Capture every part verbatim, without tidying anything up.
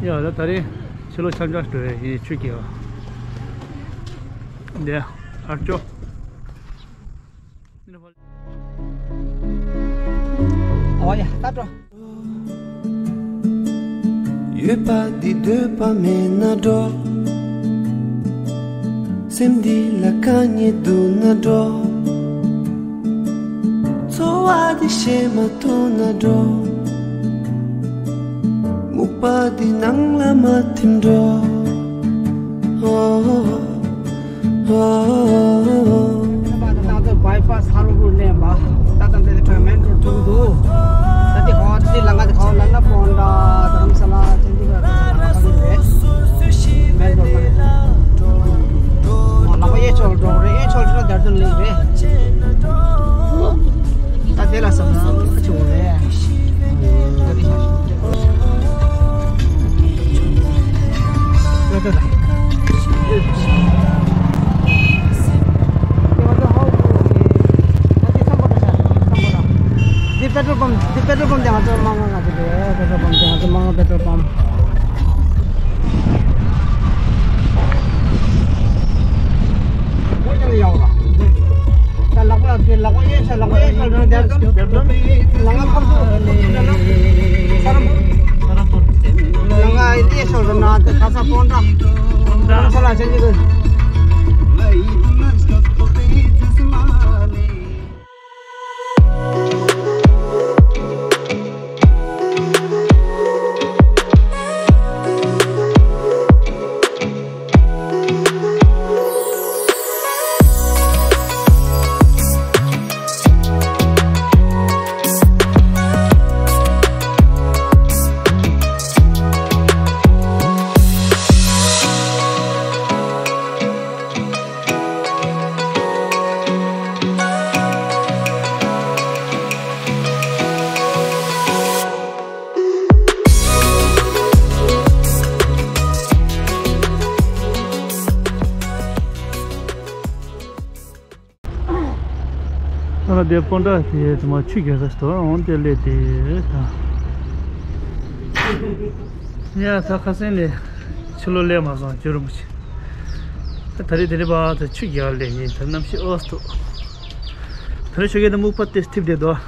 ཡ་ད་ད་རེས་ཕྱི་ལོ་འཆམ་འཆམ་འགྲོ་ཡི་ཆུ་རྐྱལ་བ། འདི་ཨར་ཅོ། ཨོ་ཡ་ད་འགྲོ། ཡོད་པ་འདི་འདོད་པ་མེད་ན་འགྲོ། སེམས་འདི་ལ་དཀའ་ངལ་འདུག་ན་འགྲོ། འཚོ་བ་འདི་ཤེས་མ་ཐུབ་ན་འགྲོ། སྨུག་པ་འདི་ནང་ལ་མ་ཐིམ་འགྲོ། ཨོ། ད་ལྟ་བའི་པཱས་ཧ་རོ་པུར་ནས་མ་ད་ལྟ་འདི་ཁྲོད་མེན་རོ་ཌི་ཐུག་འདུག་ད་དེ་ག་བ་དེ་ལམ་ཁ་དེ་ག་བ་ལབ་ན་པོན་ཌ་དྷ་རམ་ས་ལ་ཅན་ཌི་གྷར་ལམ་ཁ་དེ་རེད། མེན་རོ་ཌི་ཁ་རེད། ཨོ་ལམ་ཁ་གཡས་ཕྱོགས་འགྲོ་རེད། གཡོན་ཕྱོགས་འགྲོ་ན་དེ་ར་ལྡུན་ལེགས་རེད། ད་དེ་ལ་བསམ་ན་ཨ་ཆེ་བོ་རེད། ད་དེ་ཤ་ཤ། འདི་པེ་ཊྲོལ་པམ། འདི་པེ་ཊྲོལ་པམ་དེ་ང་ཚོ་མང་ང་ང་ཚོ་རེད། པེ་ཊྲོལ་པམ་དེ་ང་ཚོ་མང་ང་པེ་ཊྲོལ་པམ། ད་ལག་པ་དེ་ལག་པ་གཡས་ཤ་ལག་པ་གཡས་ཤ་ལ་དེར་དུ་ལ་ང་ཕར་ཚུར་ས་རམ་ས་རམ་ལ་ང་གཡས་ཤོར་དུ་ན་དེ་ཁ་ས་པོན་ཏྲ་ས་རམ་ས་ལ་ཆེན་གྱི་གི། ཨ་ལ་དེ་པོན་ཏྲ་དེ་དུ་མ་ཆུ་རྒྱག་ས་ཞིག་འདུག་འོང་དེ་སླེབས་དེ་ད། ཡ་ད་ཁ་སང་ནས་ཕྱི་ལོགས་སླེབས་མ་སོང་ཇོ་རིན་པོ་ཆེ། ད་རེས་དེ་རིང་པ་ད་ཆུ་རྒྱག་སླེབས་ཡིན། ད་གནམ་གཤིས་ཨོ་སི་འདུག་ད་རེས་ཆུ་རྒྱག་ད་སྨུག་པ་དེ་འཐིབས་བསྡད་འདུག་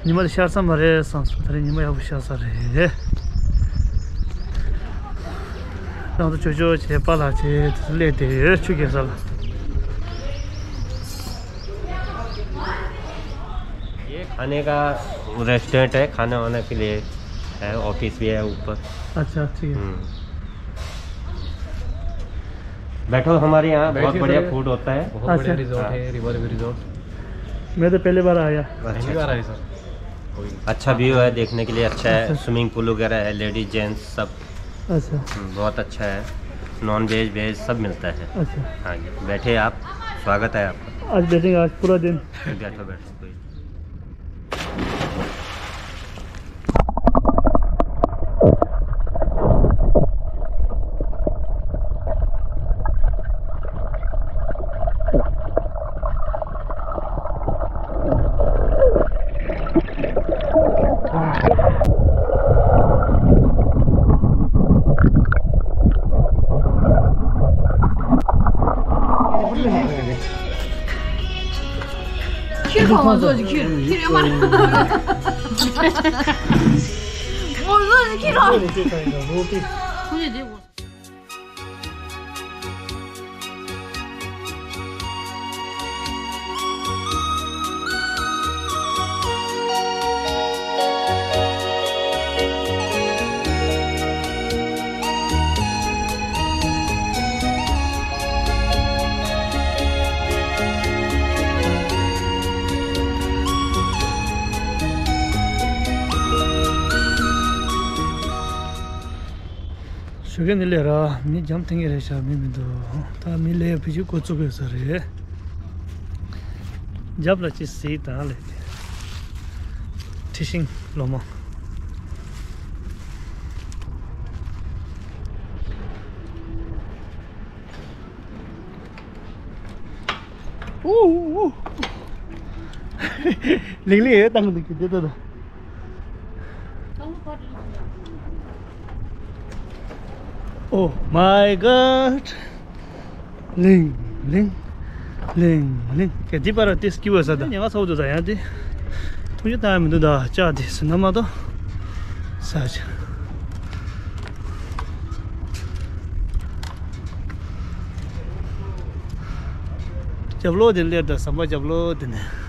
ཉི་མ་དེ་ཤར་ས་མ་རེད་བསམ་སོང་། ད་རེས་ཉི་མ་ཡག་པོ་ཤར་ས་རེད། རང་ཚོ་ཇོ་ཇོ་བྱས་པཱ་ལགས་བྱས་དེ་ཚོ་སླེབས་བསྡད་ཡོད་ཆུ་རྒྱག་ས་ལ། ये खाने का रेस्टोरेंट है, खाना वाना के लिए है, ऑफिस भी है ऊपर। अच्छा, ठीक है। हम्म। बैठो, हमारे यहाँ बहुत बैठिए बढ़िया सर। फूड होता है। बहुत बढ़िया अच्छा। रिजॉर्ट है, रिवर व्यू रिजॉर्ट। मैं तो पहली बार आया। पहली बार आए सर। अच्छा व्यू है, देखने के लिए अच्छा है, अच्छा। स्विमिंग पूल वगैरह है, लेडीज जेंट्स सब। अच्छा। हम्म, बहुत अच्छा है, नॉन वेज वेज सब मिलता है। अच्छा। हाँ जी, बैठे आप, स्वागत है आपका। आज बैठेंगे, आज पूरा दिन। बैठो बैठो, कोई। ཁྱེར་ཁོང་ཚོ་ཅིག་ཁྱེར་ཁྱེར་ཡོད་མ་རེད། ཁོང་ཚོ་ཅིག་ཁྱེར་རོགས། ཁོང་ཚོས་དེ། ཞོགས་ཀས་ནི་ལས་ར་མི་འཇམ་ཐིང་ངེ་རེད་ཤག་མི་མི་འདུག་ད་མི་ལས་བུ་ཅིག་འགོ་བཙུགས་དགོས་ས་རེད། རྒྱབ་ལ་ཅི་སྲིད་དང་ལས་ཁྲི་ཤིང་ལོ་མ། ལིང་ལིང་ཡོད་བཏང་གི་འདུག་གི་དེ་ལྟ་དང་། Oh my God. ལིང་ལིང་ལིང་ལིང་། ག་འདི་པར་ཏིས་ཀི་བ་ས་ད་ཉེ་ག་ཚ་བོ་འདུག་ད་ཡང་དེ་ཐུགས་རྗེ་ད་མི་འདུག་ད་ལྕགས་དེ་ཟིན་ན་མ་གཏོགས་ས་ཆ། རྒྱབ་ལོགས་དེ་སླེབས་ད་ཟམ་པ་རྒྱབ་ལོགས་དེ་ནས།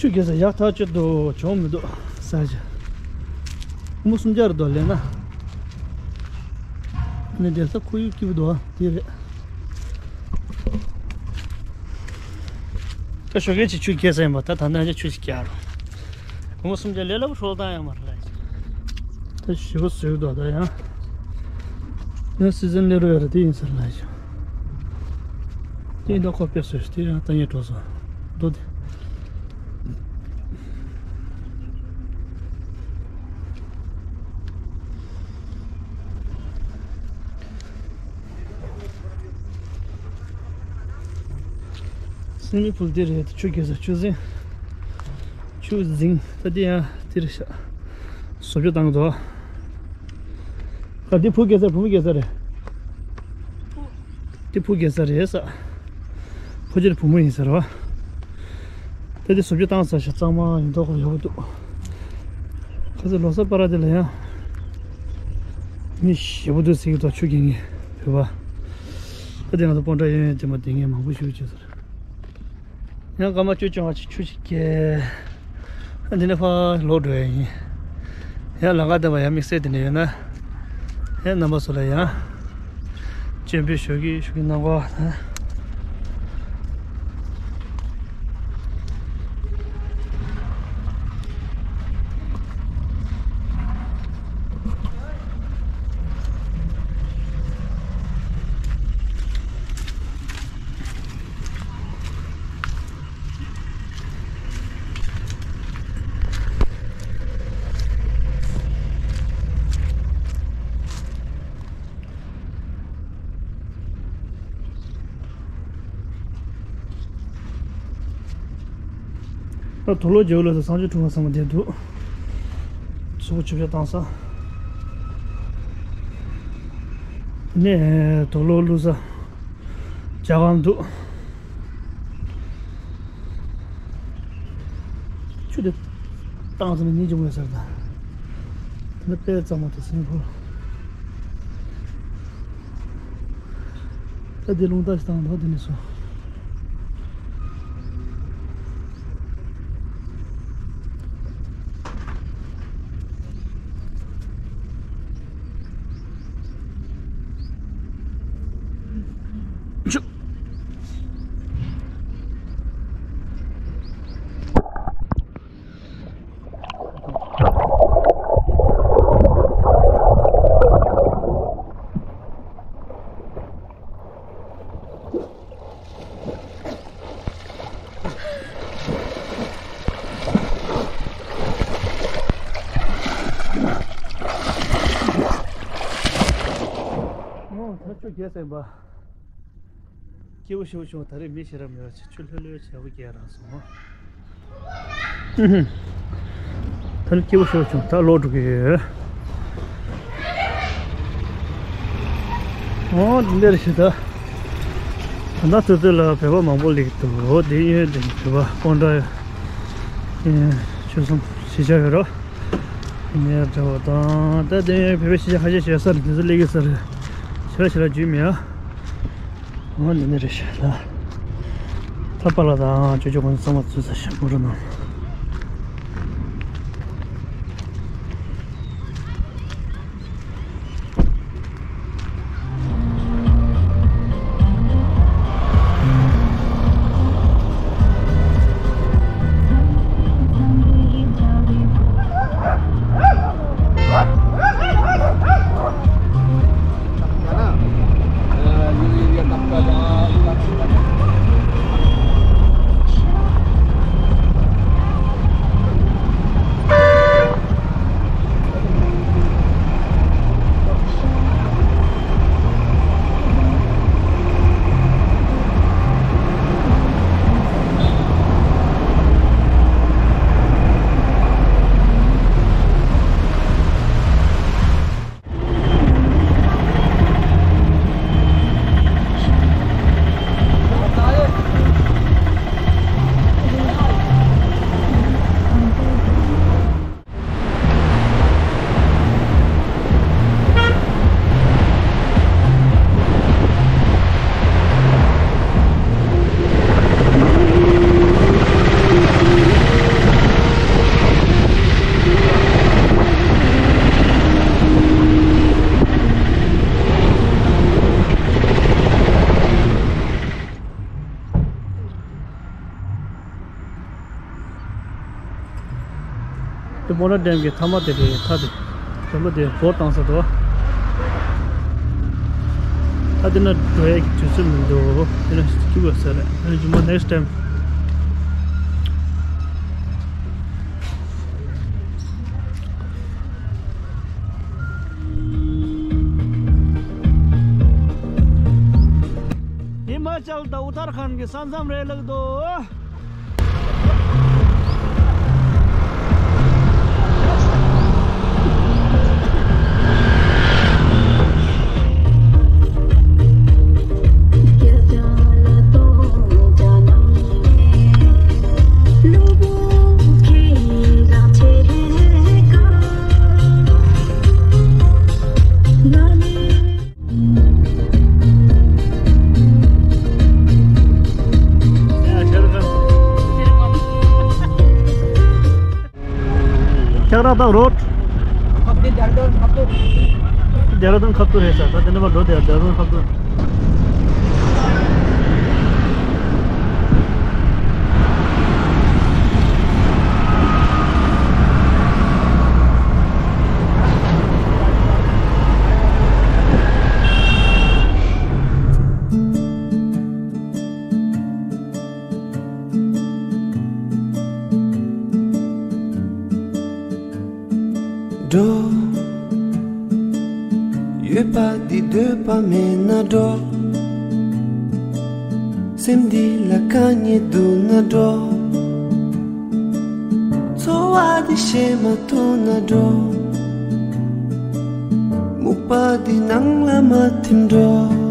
ཆུ་རྐྱལ་ས་ཡག་ཐག་ཆོད་འདུག་བྱུང་མི་འདུག་ས་ཆ། མུ་སུམ་བརྒྱ་རེད་འདུག་ལས་ན། ནི་དེ་ས་ཁོར་ཡུག་སྐྱིད་པོ་འདུག་དེ་རེད། ད་ཞོགས་ཀས་ཅིག་ཆུ་རྐྱལ་ས་ཡིན་པ་ད་ད་ནང་ཆ་ཆུ་ཞིག་རྐྱལ་རོགས། མུ་སུམ་བརྒྱ་ལས་སླ་པོ་ཧྲོལ་བཏང་ཡང་མ་རེད་ལ། ད་ཞེ་པོ་བཟོས་འདུག་ད་ཡང་། ཡང་སི་ཛན་ལས་རོགས་ཡོད་རེད་དེ་ཡིན་ཟེར་ལ་ཞོག་དེ་ཡིན་ད་ཁོ་དཔེ་བཟོས་ཤིག་དེ་ཡང་ད་ངས་འགྲོ་སོང་། འགྲོ་དེ། སི་མི་ཕུལ་དེ་རེད། ཆུ་རྐྱལ་ས་ཆུ་རྫིང་། ཆུ་རྫིང་ད་དེ་ཡང་དེ་རེད་ཤག་བཟོ་བཅོས་བཏང་འདུག་ཨ་འདི་བུ་སྐྱེ་ས་བུ་མོ་སྐྱེ་ས་རེད། འདི་བུ་སྐྱེ་ས་རེད་ས། ཕོ་ཁྱོད་བུ་མོ་ཡིན་ས་རེད་བ། ད་འདི་བཟོ་བཅོས་བཏང་ཚར་ཤག་གཙང་མ་ཡིན་མདོག་ཁ་པོ་ཡག་པོ་འདུག་ཁ་སང་ལོ་གསར་པར་དེ་ལ་ཡང་མི་ཞེ་པོ་འདུག་ཟེར་གྱི་འདུག་ཆུ་རྐྱལ་མཁན་བོད་པ། ད་དེ་ང་ཚོ་སྤོན་ཊ་གཡས་གཡོན་དེ་མ་དེ་ངས་མང་པོ་ཞུ་བྱས་ཟེར། ཡང་སྐར་མ་བཅུ་བཅོ་ལྔ་ཅིག་ཆུ་ཞིག་སྐྱེལ། འདི་ནས་ཕར་ལོག་འགྲོ་ཡ་ཡིན། ཡང་ལམ་ཁ་བདེ་བ་ཡང་དམིགས་བསལ་དེ་འདྲ་ཡོད་ན། ཡང་རྣམ་པ་ཚོ་ལ་ཡང་སྤྱན་འབུལ་ཞུ་གི་ཞུ་གི་གནང་གོ། ད་དུག་ལོག་རྒྱག་ལ་ས་སངས་རྒྱས་གྲུབ་པ་ཚང་མ་བསྡད་འདུག་ཚུར་ཆུ་བཤལ་བཏང་ས། ནས་དུག་ལོག་བླུགས་ས། རྒྱ་གར་འདུག་ཆུ་དེ་བཏང་ཟིན་ན་ཉིན་གཅིག་ངོས་ཟེར་ད། དེ་ནི་དཔེ་གཙང་མ་དེ་སེམས་ཕུར། ད་དེ་རླུང་རྟ་ཞིག་བཏང་འདུག་དེ་ནས་སོ། ཨོ། ད་ཆུ་རྒྱས་ཟིན་པ། སྐྱིད་པོ་ཞེ་པོ་བྱུང་། ད་རེས་མི་ཞེ་དྲག་མེད་པ་བྱས། ཆུ་ལྷོད་ལྷོད་བྱས་པོ་རྒྱས་རག་སོང་། ཨུ་ཧུ། ད་ནི་སྐྱིད་པོ་ཞེ་པོ་བྱུང་། ད་ལོག་འགྲོ་གི་ཡོད། ཨོ་འདི་འདྲ་ཞིག་ད། ད་ལྟ་དུས་ཚོད་ལ་བོད་པ་མང་པོ་སླེབས་འདུག་འོ་དེ་ཡོད་དེ་བོད་པ་སྤོན་ཊ་ཆོལ་གསུམ་གཞིས་ཆགས་ཡོད་རོ། ནས་འདྲ་བ་དང་ད་དེ་བོད་པའི་གཞིས་ཆགས་ཁ་ཤས་ཤིག་ཡོད་ས་རེད། དེ་ཚོ་སླེབས་ཀྱི་ས་རེད། ཞེ་དྲག་ཞེ་དྲག་རྒྱུས་མེད་ཨ། འོ་འདི་འདྲ་རེད་ཤག་ལ། ད་པཱ་ལགས་དང་ཅོ་ཅོ་ཁོང་ཚོ་ཚང་མ་ཚུད་ས་ཤག་མོ་ཊ་ནང་། དེ་སྤོ་ན་ཌེམ་གྱི་མཐའ་མ་དེ་རེད། མཐའ་དེ་དེ་མོ་དེ་བོར་བཏང་ས་འདུག་ད་དེ་ན་འགྲོ་ཡས་ཀྱི་དུས་ཚོད་མི་འདུག་དེ་ན་སྐྱིད་པ་ཟེར་རེད། ཨ་ནི་ཇུ་མ་ནེགསི་ཊེམ། ཧི་མ་ཅལ་དང་ཨུ་ཏར་ཁཱན་གྱི་ས་མཚམས་རེད་ལགས་དོ། ཁྱེད་རང་དང་རོད། ཁ་ཐུག་ཌེ་ར་ཌུན་ཁ་ཐུག་ཌེ་ར་ཌུན་ཁ་ཐུག་རེད་ས། ད་དེ་འདྲ་མ་འགྲོ། དེ་ཌེ་ར་ཌུན་ཁ་ཐུག་འགྲོ། ཡོད་པ་འདི་འདོད་པ་མེད་ན་འགྲོ། སེམས་འདི་ལ་དཀའ་ངལ་འདུག་ན་འགྲོ། འཚོ་བ་འདི་བཤད་མ་ཐུབ་ན་འགྲོ། སྨུག་པ་འདི་ནང་ལ་མ་ཐིམ་འགྲོ།